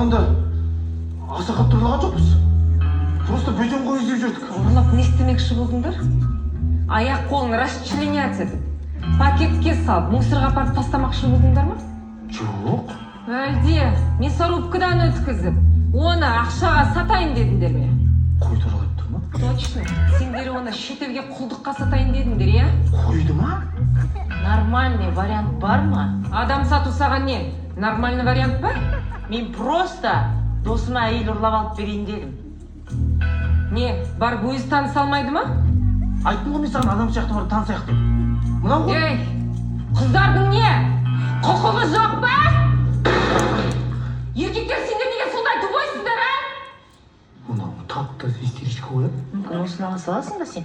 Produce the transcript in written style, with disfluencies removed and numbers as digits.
Ұрлағанда аса қатты ұрлаған жоқпыз, просто бөтен қой іздеп жүрдік. Ұрлап не істемекші болдыңдар? Аяқ қолын расчленять етіп, пакетке салып, мусорға апарып тастамақшы болдыңдар ма? Жоқ. Әлде мясорубкадан өткізіп, оны ақшаға сатайын дедіңдер ме? Қой туралы айтып тұр ма? Точно, сендер оны шетелге құлдыққа сатайын дедіңдер, иә? Қойды ма? Нормальный вариант бар ма? Адам сату саған не, нормальный вариант па? Мен просто досыма әйел ұрлап алып берейін дедім. Не, барып өзі таныса алмайды ма? Айттым ғой мен саған, адам сияқты барып танысайық деп. Мынау ғой. Ей, қыздардың не, құқығы жоқ па? Еркектер, сендер неге сондай тупойсыздар, а? Мынау тап таза истеричка ғой, иә? Мүмкін, осыны ала саласың ба сен?